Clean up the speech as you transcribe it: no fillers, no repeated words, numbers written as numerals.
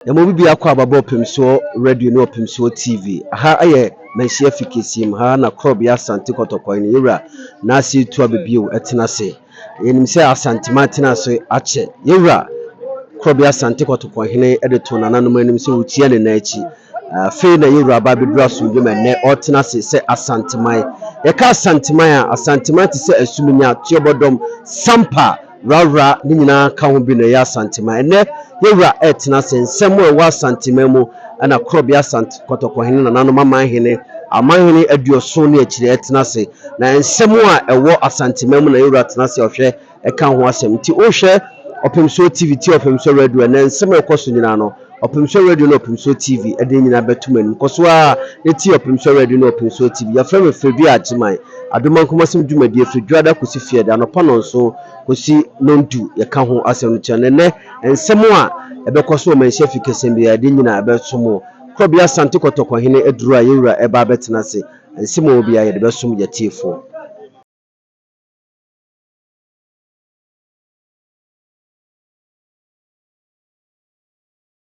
Yɛma obi biako a aba Ɔpemsoɔ Radio ne Ɔpemsoɔ TV. Ha yɛ Manhyia Fikesiem mu. Ha na Korɔbea Asante Kɔtɔkɔ no yɛwura N'ase tu abɛbio tena ase. Yɛnim sɛ Asanteman tena ase akyɛ. Yɛwura Korɔbea Asante Kɔtɔkɔ hene de to nananom anim sɛ wɔtia ne nan akyi. Afei na yɛwura aba abɛduru asomdwe ma nnɛ ɔretena ase sɛ Asanteman. Yɛka Asanteman a, Asanteman te sɛ Asuminya, Tuobɔdɔm, Sampa, Rawra ne nyinaa ka ho bi na ɛyɛ Asanteman. Ɛnnɛ yɛwura ɛretena ase nsɛm a ɛwɔ Asanteman mu ɛna Korɔbea Asante Kɔtɔkɔhene nananom amanhene amanhene 70 ne akyire ɛtena ase, na nsɛm a ɛwɔ Asanteman mu na yɛwura tena ase ɔhwɛ ɛka ho asɛm. Nti wohwɛ Ɔpemsoɔ TV, tie Ɔpemsoɔ Radio, ɛnɛ nsɛm a ɛkɔ so nyinaa no, Ɔpemsoɔ Radio ne Ɔpemsoɔ TV ɛde nyinaa bɛto mu anim. Kɔ so a ne tie Ɔpemsoɔ Radio ne Ɔpemsoɔ TV. Yɛfrɛ me Fredua Agyeman Adomankomasɛm dwumadie firi Dwoada kɔsi Fiada anɔpa 7 kɔsi 10. Yɛka ho asɛm no kyerɛ no. Nnɛ nsɛm a ɛbɛkɔ so wɔ Manhyia fi kɛsɛm biara de nyinaa ɛbɛso mu. Korɔbea Asante Kɔtɔkɔhene aduru a yɛwura ɛba abɛtena ase, nsɛm a ɛwɔ biara yɛde bɛsom yɛtiefoɔ.